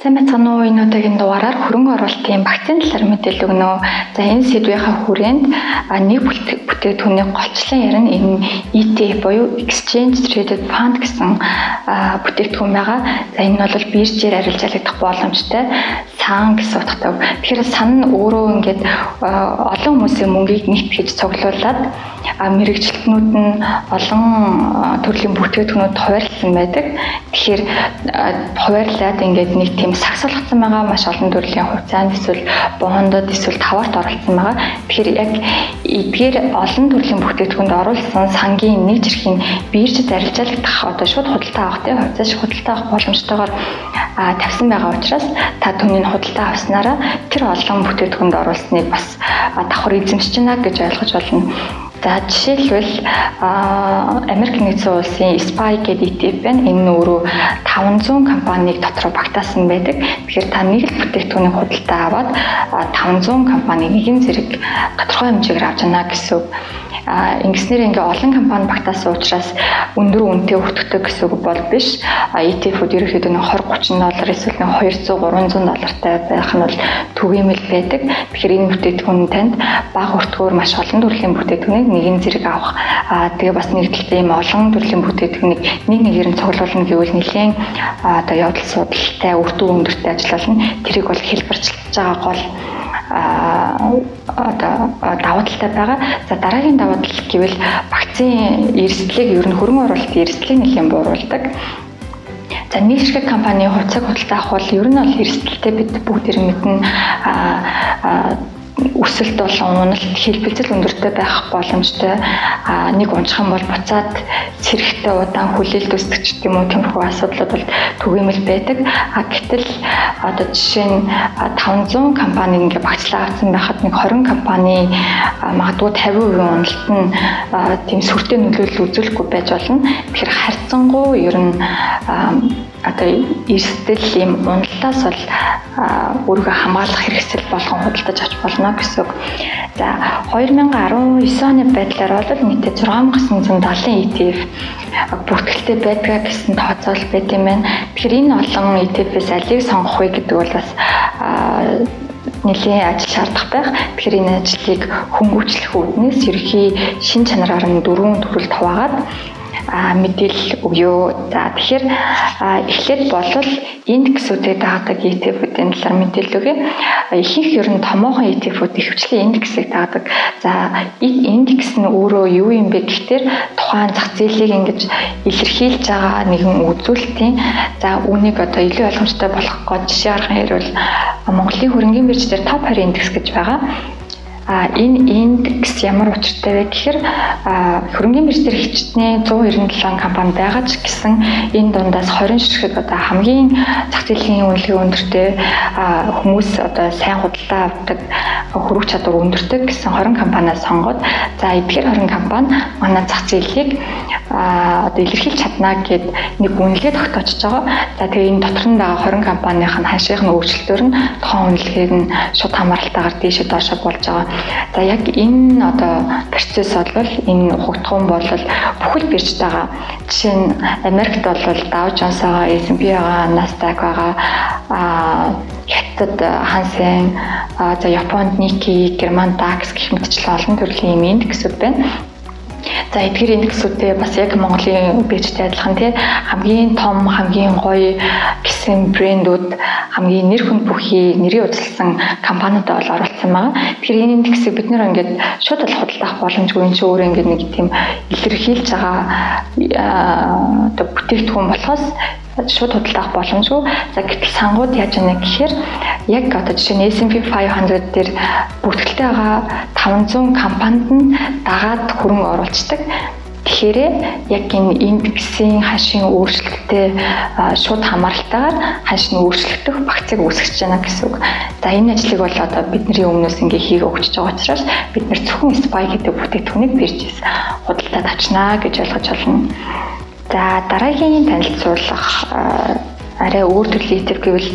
Сайн байцгаана уу? Энэ удаагийн дугаараар хөрөнгө оруулалтын вакцины талаар мэдээлэл өгнө. За, энэ сэдвийнхаа хүрээнд нэг бүтээгдэхүүний голчлон ярина. Энэ нь ETF буюу Exchange Traded Fund гэсэн бүтээгдэхүүн байгаа. За, энэ нь бол биржээр арилжаалагдах боломжтой сан гэсэн утгатай. Тэгэхээр сан нь өөрөө ингээд олон хүмүүсийн мөнгийг нэгтгэж цуглуулад, мэргэжилтнүүд нь олон төрлийн бүтээгдэхүүнүүд хуваарласан байдаг. Тэгэхээр хуваарлаад ингээд нэг тийм сагс болгоцсон байгаа, маш олон төрлийн хувьцаанд, эсвэл бондод, эсвэл таваарт оролцсон байгаа. Тэгэхээр яг эдгээр олон төрлийн бүтээгдэхүүнд оруулсан сангийн нэг жирхийн биржид арилжаалагдах, одоо шууд худалдаа авах, тийм, хувьцаа шиг худалдаа авах боломжтойгоор тавьсан байгаа учраас та түүнийг худалдаа авснараа тэр олон бүтээгдэхүүнд оруулсныг бас давхар эзэмшиж байна гэж ойлгож байна. За, жишээлбэл, Америк Нэгдсэн Улсын SPY гэдэг ETF байна. Энэ нь өөрөө 500 компанийг дотроо багтаасан байдаг. Тэгэхээр та нэг л бүтээгдэхүүнийг худалдаа аваад 500 компани нэгэн зэрэг тодорхой хэмжээгээр авч байна гэсэн үг. Ингэснээр ингээ олон компани багтаасан учраас өндөр үнэтэй өртөгтэй гэсэн үг бол биш. ETF-үүд ерөнхийдөө 20 30 доллар, эсвэл 200 300 доллартай байх нь бол түгээмэл байдаг. Тэгэхээр энэ бүтээгдэхүүн танд бага өртгөөр маш олон төрлийн бүтээгдэхүүнийг нэгэн зэрэг авах. Тэгээ бас нэг талдаа ийм олон төрлийн бүтээгдэхүүнийг нэг нэгээр нь цуглуулна гэвэл нэлээн одоо явдал судалтай, үр дүн өндөртэй ажил болно. Тэрийг бол хэлбэрчилж байгаа гол одоо давуу талтай байгаа. За, дараагийн давуу тал гэвэл вакцины эрсдлийг, ер нь хөрөнгө оруулалтын эрсдлийг нэлээн бууруулдаг. За, нэг ширхэг компани хувьцааг худалдаа авах бол ер нь бол эрсдэлтэй, бид бүгд мэднэ, өсөлт болон уналт, хэлбэлзэл өндөртэй байх боломжтой. Нэг унчих юм бол буцаад сэрэхтэй удаан хүлээлт үүсгэх ч юм уу, тиймэрхүү асуудлууд бол түгээмэл байдаг. Гэтэл одоо жишээ нь 500 компани ингээ багцлаа авсан байхад нэг 20 компани магадгүй 50% уналт нь тийм сүртэй нөлөөлөл үзүүлэхгүй байж болно. Тэгэхээр харьцангуй ер нь одоо эрсдэл, ийм уналтаас бол өөрийгөө хамгаалах хэрэгсэл болгон худалдаж авч болно гэсэн үг. За, 2019 оны байдлаар бол нийтдээ 6970 ETF бүртгэлтэй байдгаа гэсэн тооцоол байт юм байна. Тэгэхээр энэ олон ETF-ээс алийг сонгох вэ гэдэг бол бас нэлээн ажил шаардах байх. Тэгэхээр энэ ажлыг хөнгөвчлөх үүднээс ерөнхий шин чанараар нь дөрвөн төрөлд хуваагаад мэдээлэл өгье. За, тэгэхээр эхлээд болвол индексүүдийг дагадаг ETF-үүдийн талаар мэдээлэл өгье. Ихэнх ер нь томоохон ETF-үүд ихэвчлэн индексийг дагадаг. За, индекс нь өөрөө юу юм бэ гэхээр тухайн зах зээлийг ингэж илэрхийлж байгаа нэгэн үзүүлэлтийн. За, үүнийг одоо илүү ойлгомжтой болгох гэж жишээ гаргах ярил, Монголын хөрөнгийн бирж дээр топ 20 индекс гэж байгаа. Энэ индекс ямар учиртай вэ гэхээр хөрөнгийн бирж дээр хичнээн 197 компани байгаа ч гэсэн энэ дундаас 20 ширхэг одоо хамгийн зах зээлийн үнэлгээ өндөртэй, хүмүүс одоо сайн худалдаа авдаг, хөрвөх чадвар өндөртэй гэсэн 20 компаниас сонгоод, за, эдгээр 20 компани манай зах зээлийг одоо илэрхийлж чадна гэд нэг үнэлгээ тогтоочж байгаа. За, тэгээ энэ дотор нь байгаа 20 компанийн ханшийн өөрчлөлтөөр нь тухайн үнэлгээг нь шууд хамааралтайгаар дээшээ доошоо болж байгаа. За, яг энэ одоо процесс бол, энэ хугацаан бол бүхэл биржид байгаа. Жишээ нь, Америкт бол Dow Jones байгаа, S&P байгаа, Nasdaq байгаа, Хятад Hang Seng, за, Японд Nikkei, Герман DAX гэх мэтчлэн олон төрлийн ийм индексүүд байна. За, эдгээр индексүүдээ бас яг Монголын биржтэй адилхан, тий, хамгийн том, хамгийн гоё гэсэн брэндүүд, хамгийн нэр хүнд бүхий нэрийн удалсан компаниудад бол оролцсон байгаа. Тэгэхээр энэ индексийг бид нэр ингээд шууд бол худалдаа авах боломжгүй. Энэ чинь өөрөө ингээд нэг тийм илэрхийлж байгаа одоо бүтээгдэхүүн болохоос шууд худалдаа авах боломжгүй. За, гэтэл сангууд яаж байна гэхээр яг одоо жишээ нь S&P 500 дээр бүртгэлтэй байгаа 500 компанид нь дагаад хөрөнгө оруулцдаг. Тэгэхээр яг энэ индексийн ханшийн өөрчлөлттэй шууд хамааралтайгаар ханш нь өөрчлөгдөх багцыг үүсгэж байна гэсэн үг. За, энэ ажлыг бол одоо бидний өмнөөс ингээ хийгээ өгч байгаа учраас бид нэр зөвхөн SPY гэдэг бүтээгдэхүүнийг биржээс худалдаад авчнаа гэж ойлгож байна. За, дараагийн танилцуулах Арай өөр төрлийн ETF гэвэл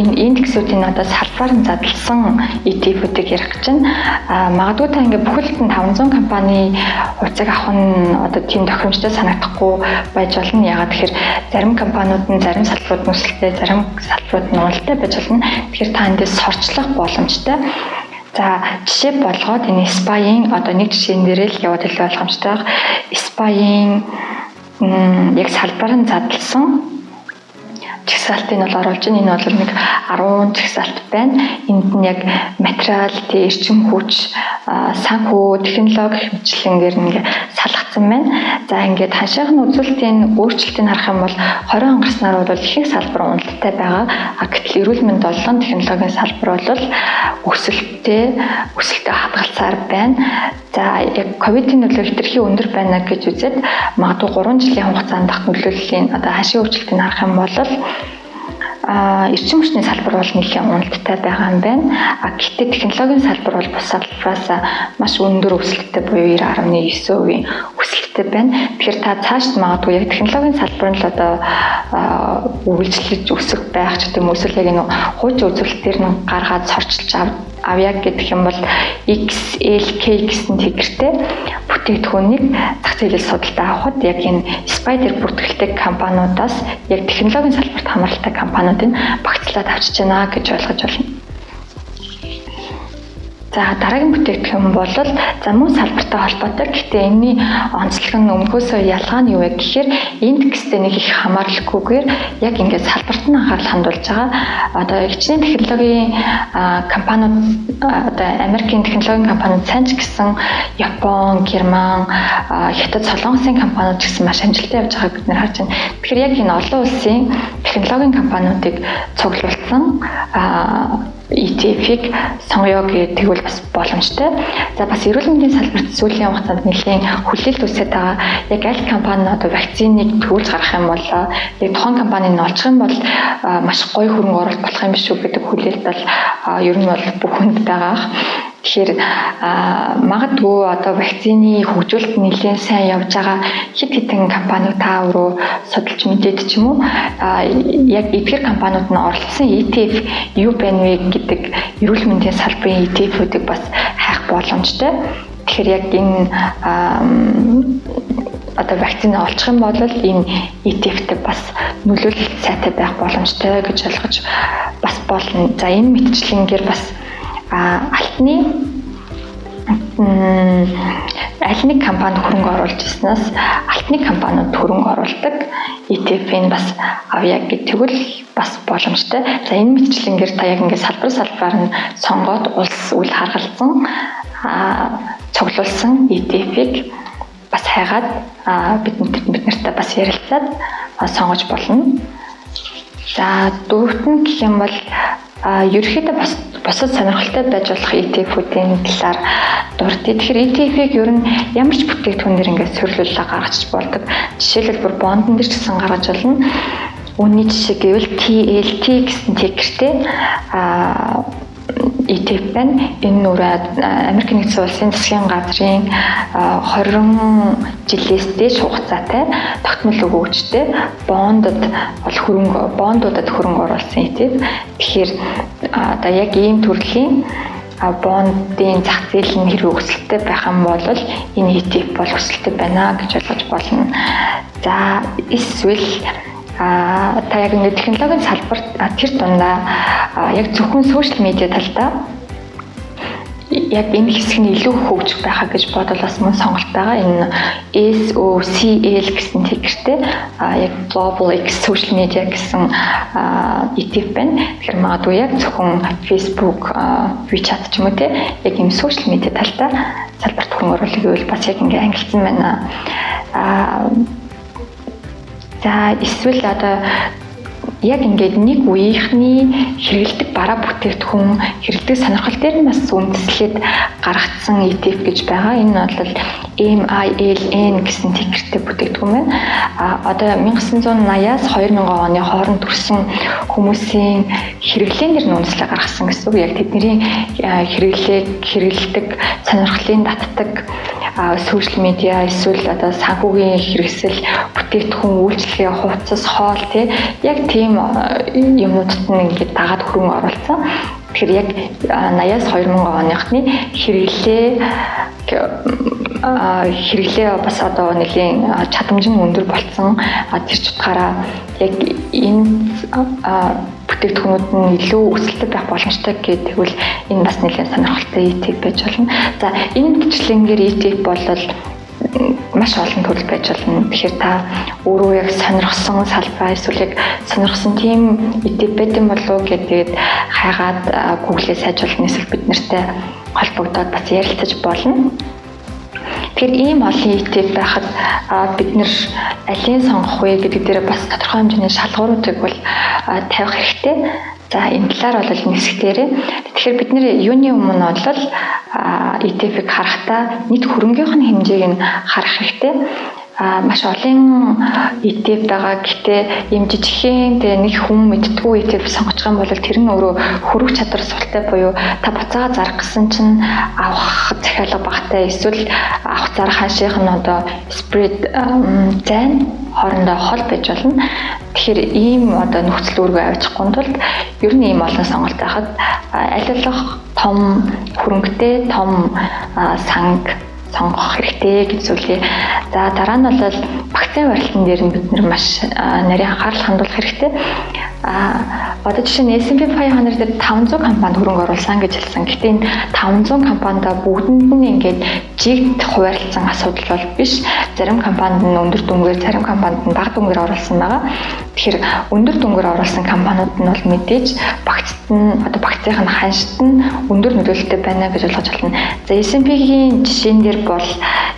энэ индексүүдийн одоо салбараар нь задлсан ETF-үүдийг ярих гэж байна. Магадгүй та ингээ бүхэлд нь 500 компани хувьцааг авах нь одоо тийм тохиромжтой санагдахгүй байж болно. Яагаад гэхээр зарим компаниуд нь зарим салбарууд нь өсөлттэй, зарим салбарууд нь уналттай байж болно. Тэгэхээр та эндээс сорчлох боломжтой. За, жишээ болгоод энэ SPY-ийн одоо нэг жишээн дээрээ л яваад илүү ойлгомжтой байх. SPY-ийн яг салбар нь задлсан жагсаалтыг бол оруулж байна. Энэ бол нэг 10 жагсаалт байна. Энд нь яг материал, тэ, эрчим хүч, санхүү, технологи хэмжлэнгээр ингээ салгацсан байна. За, ингээд ханшийн үзүүлэлтийн өөрчлөлтийг харах юм бол 20 он гарснаар бол ихэнх салбар уналттай байгаа. А гэтэл эрүүл мэнд болон технологийн салбар бол өсөлтөө хадгалсаар байна. За, яг ковидын нөлөө хэтэрхий өндөр байна гэж үзээд магадгүй 3 жилийн хугацаанд нөлөөллийн одоо ханшийн өөрчлөлтийг харах юм бол эрчим хүчний салбар бол нэлээн уналттай байгаа юм байна. А гэхдээ технологийн салбар бол бус салбараас маш өндөр өсөлттэй буюу 90.9% өсөлттэй байна. Тэгэхээр та цаашд магадгүй яг технологийн салбар нь л одоо үргэлжлэж өсөх байх ч гэдэм үү, эсвэл яг энэ хуучин үзүүлэлтээр нь гаргаад сорчилж авъя гэдэг юм бол XLK гэсэн ticker тэй бүтээгдэхүүнийг зах зээлээс судалдаа авахад яг энэ SPY дээр бүртгэлтэй компаниудаас яг технологийн салбарт хамааралтай компаниудыг багцлаад авчиж байна гэж ойлгож байна. За, дараагийн бүтээгдэхүүн бол за мөн салбартай холбоотой. Гэхдээ энэний онцлог нь, өмнөхөөсөө ялгаа нь юу вэ гэхээр индекстэй нэг их хамааралгүйгээр яг ингээд салбарт нь анхаарал хандуулж байгаа. Одоо хичнээн технологийн компаниуд, одоо Америкийн технологийн компаниуд сайн ч гэсэн Япон, Герман, Хятад, Солонгосын компаниуд ч гэсэн маш амжилттай явж байгааг бид нар харж байна. Тэгэхээр яг энэ олон улсын технологийн компаниудыг цуглуулсан ETF-ийг сонгоё гэдэг бол бас боломжтой. За, бас эрүүл мэндийн салбарт сүүлийн хугацаанд нэлээн хүлээлт үүсээд байгаа. Яг аль компани одоо вакциныг төрүүлж гаргах юм бол, яг тухайн компаниг нь олчих юм бол маш гоё хөрөнгө оруулалт болох юм биш үү гэдэг хүлээлт бол ер нь бол бүх хүнд байгаа. Тэгэхээр магадгүй одоо вакцины хөгжүүлэлт нэлээн сайн явж байгаа хэд хэдэн компаниуд та өөрөө судалж мэдээд ч юм уу, яг эдгээр компаниуд нь оролцсон ETF юу байна вэ гэдэг эрүүл мэндийн салбарын ETF-үүдийг бас хайх боломжтой. Тэгэхээр яг энэ одоо вакцины олчих юм бол энэ ETF-тэй бас нөлөөлөлт сайтай байх боломжтой гэж ойлгож бас болно. За, энэ мэтчлэнгээр бас алтны аль нэг компани хөрөнгө оруулж ирснээс алтны компаниуд хөрөнгө оруулдаг ETF-ийг бас авъя гэдэг бол бас боломжтой. За, энэ мэтчлэнгээр та яг ингээд салбар салбараар нь сонгоод улс үл харгалзан цуглуулсан ETF-ийг бас хайгаад бид нартай бас ярилцаад сонгож болно. За, дөрөвт нь гэх юм бол ерөнхийдөө бас бусад сонирхолтой байж болох ETF-үүдийн талаар дурдъя. Тэгэхээр ETF-ийг ер нь ямар ч бүтээгдэхүүн дээр ингээд суурилуулаад гаргачих болдог. Жишээлбэл, бүр бондон дээр ч гэсэн гаргаж болно. Үүний жишээ гэвэл TLT гэсэн ticker тэй ETF байна. Энэ нь өөрөө Америк нэгдсэн улсын засгийн газрын 20 жилээс дээш хугацаатай тогтмол өгөөжтэй бондод бол хөрөнгө бондуудад хөрөнгө оруулсан ETF. Тэгэхээр одоо яг ийм төрлийн бондын зах зээл нь хэрвээ өсөлттэй байх юм бол энэ ETF бол өсөлттэй байна гэж ойлгож болно. За, эсвэл та яг ингээд технологийн салбарт тэр дундаа яг зөвхөн social media талдаа яг энэ хэсэг нь илүү хөгжих байхаа гэж бодвол бас мөн сонголт байгаа. Энэ SOCL гэсэн ticker тэй яг Global X Social Media гэсэн ETF байна. Тэгэхээр магадгүй яг зөвхөн Facebook, WeChat ч юм уу те, яг ийм social media талдаа салбарт хөрөнгө оруулах гэвэл бас яг ингээ ангилсан байна. За, эсвэл одоо яг ингээд нэг үеийнхний хэрэглэдэг бараа бүтээгдэхүүн, хэрэглэдэг сонирхол дээр нь бас үндэслээд гаргацсан ETF гэж байгаа. Энэ нь бол MILN гэсэн ticker тэй бүтээгдэхүүн байна. А одоо 1980-аас 2000 оны хооронд төрсэн хүмүүсийн хэрэглээн дээр нь үндэслээ гаргасан гэсэн үг. Яг тэдний хэрэглээг, хэрэглэдэг, сонирхлын татдаг Social media эсвэл одоо санхүүгийн хэрэгсэл, бүтээгдэхүүн, үйлчилгээ, хувцас, хоол тий яг тийм юмнуудад нь ингээд дагаад хөрөнгө оруулсан. Тэгэхээр яг 80-аас 2000 оныхны хэрэглээ бас одоо нэлийн чадамж нь өндөр болцсон. Тэр ч утгаараа яг энэ бүтээгдэхүүнүүд нь илүү өсөлттэй байх боломжтой гэдэг бол энэ бас нэлээд сонирхолтой ETF байж болно. За, энэ мэтчлэнгээр ETF бол маш олон төрөл байж болно. Тэгэхээр та өөрөө яг сонирхсон салбар эсвэл яг сонирхсон тийм ETF байт юм болов уу гэдгээд хайгаад Google-ээ сайжруулна, эсвэл бид нартай холбогдоод бас ярилцаж болно. Тэгэхээр ийм олон ETF байхад бид нэр алийг сонгох вэ гэдэг дээр бас тодорхой хэмжээний шалгууруудыг бол тавих хэрэгтэй. За, энэ талаар бол энэ хэсэг. Тэгэхээр бид нэр юуны өмнө бол ETF-ийг харахтаа нийт хөрөнгийнх нь хэмжээг нь харах хэрэгтэй. Маш олон ETF байгаа. Гэхдээ ийм жижигхэн, тэгээ нэг хүн мэддэггүй ETF сонгож байгаа юм бол тэр нь өөрөө хөрвөх чадвар султай буюу та буцаага зарах гэсэн чинь авах захиалга багатай, эсвэл авах зарах ханшийнх нь одоо spread, зайн хоорондоо хол байж болно. Тэгэхээр ийм одоо нөхцөл үүргээ авчихгүй тулд ер нь ийм олон сонголт байхад аль болох том хөрөнгөтэй том санг сонгох хэрэгтэй гэж зүйлээ. За, дараа нь бол багцын барилтан дээр нь бид нэр маш нарийн анхаарал хандуулах хэрэгтэй. Одоо жишээ нь S&P 500 дээр 500 компанид хөрөнгө оруулсан гэж хэлсэн. Гэхдээ энэ 500 компанида бүгдэнд нь ингээд жигд хуваарлцсан асуудал бол биш. Зарим компанид нь өндөр дүнгээр, зарим компанид нь бага дүнгээр оруулсан байгаа. Тэгэхээр өндөр дүнгээр оруулсан компаниуд нь бол мэдээж багцт нь, одоо багцынх нь ханшит нь өндөр нөлөөлөлттэй байна гэж ойлгож байна. За, S&P-гийн жишээн дээр бол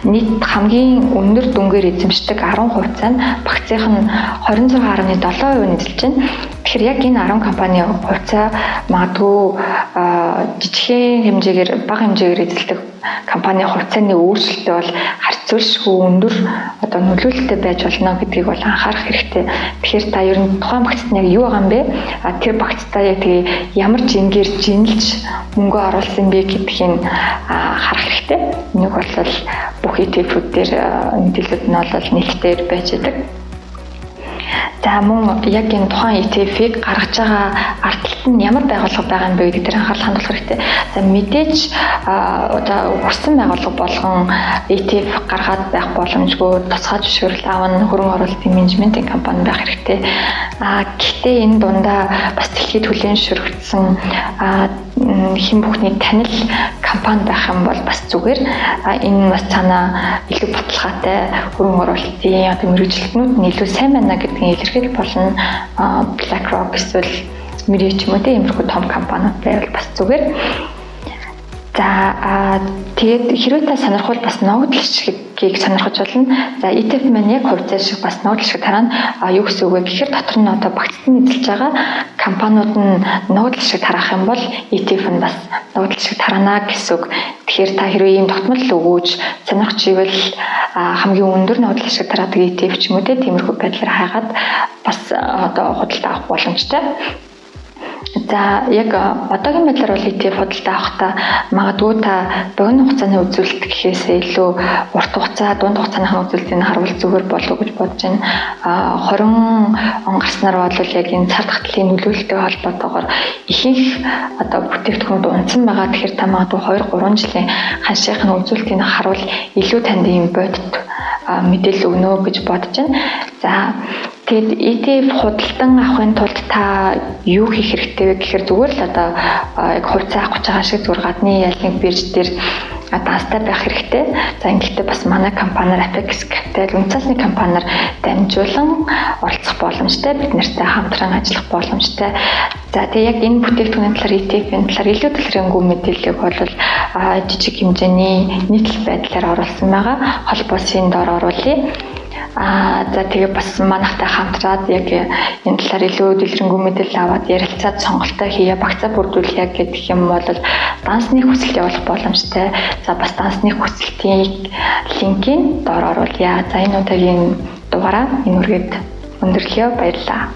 нийт хамгийн өндөр дүнгээр эзэмшдэг 10 хувьцаа нь багцынх нь 26.7% нь эзэлж байна. Тэгэхээр яг энэ 10 компани хувьцаа магадгүй жижигхэн хэмжээгээр, бага хэмжээгээр эзэлдэг компани хувьцааны өөрчлөлтөд бол харьцуулшгүй өндөр одоо нөлөөлөлттэй байж болно гэдгийг бол анхаарах хэрэгтэй. Тэгэхээр та ер нь тухайн багцад нь яг юу байгаа юм бэ? А тэр багцдаа яг тэгээ ямар жингээр жинэлж мөнгө оруулсан бэ гэдгийг харах хэрэгтэй. Нэг бол бүх ETF-үүд дээр мэдээлэлүүд нь бол нээлттэй байж байдаг. За, мөн яг энэ тухайн ETF-ийг гаргаж байгаа ард талд нь ямар байгууллага байгаа юм бэ гэдэг дээр анхаарал хандуулах хэрэгтэй. За, мэдээж одоо хүссэн байгууллага болгон ETF гаргаад байх боломжгүй, тусгай зөвшөөрөл авна, хөрөнгө оруулалтын менежментийн компани байх хэрэгтэй. Гэхдээ энэ дундаа бас дэлхийд хүлээн зөвшөөрөгдсөн хэн бүхний танил компани байх юм бол бас зүгээр. Энэ бас цаанаа илүү баталгаатай, хөрөнгө оруулалтын одоо мэргэжилтнүүд нь илүү сайн байна гэдгийг илэрхийлэх болно. BlackRock эсвэл Mirae ч юм уу, тийм иймэрхүү том компаниуд байвал бас зүгээр. За, тэгээд хэрвээ та сонирхвол бас ногдол шигийг сонирхож болно. За, ETF маань яг хувьцаа шиг бас ногдол шиг тараана. Юу гэсэн үг вэ гэхээр дотор нь одоо багцад нь эзэлж байгаа компаниуд нь ногдол шиг тараах юм бол ETF нь бас ногдол шиг тараана гэсэн үг. Тэгэхээр та хэрвээ ийм тогтмол өгөөж сонирхож ивэл хамгийн өндөр ногдол шиг тараадаг ETF ч юм уу, тиймэрхүү байдлаар хайгаад бас одоо худалдаа авах боломжтой. За, яг одоогийн байдлаар бол ETF худалдаа авахдаа магадгүй та богино хугацааны үзүүлэлт гэхээсээ илүү урт хугацаа, дунд хугацааныхаа үзүүлэлтийг харуул зүгээр болов гэж бодож байна. 20 он гарснаар бол яг энэ цар тахлын нөлөөлөлттэй холбоотойгоор ихэнх одоо бүтээгдэхүүнүүд унасан байгаа. Тэгэхээр та магадгүй 2 3 жилийн ханшийнх нь үзүүлэлтийг харуул илүү танд ийм бодит мэдээлэл өгнө гэж бодож байна. За, тэгээд ETF худалдан авахын тулд та юу хийх хэрэгтэй вэ гэхээр зүгээр л одоо яг хувьцаа авах гэж байгаа шиг зүгээр гадны ялны бирж дээр данстай байх хэрэгтэй. За, ингэхдээ бас манай компаниар, Apex Capital үнэт цаасны компаниар дамжуулан оролцох боломжтой, бид нартай хамтран ажиллах боломжтой. За, тэгээ яг энэ бүтээгдэхүүний талаар, ETF-ийн талаар илүү дэлгэрэнгүй мэдээллийг бол жижиг хэмжээний нийтлэл байдлаар оруулсан байгаа. Холбоосын дор оруулъя. За, тэгээ бас манайхтай хамтраад яг энэ талаар илүү дэлгэрэнгүй мэдээлэл аваад ярилцаад сонголтоо хийе, багцаа бүрдүүлье гэдэг юм бол дансны хүсэлт явуулах боломжтой. За, бас дансны хүсэлтийн линкийг дор оруулъя. За, энэ удаагийн дугаараа энэ үргээд өндөрлөё. Баярлалаа.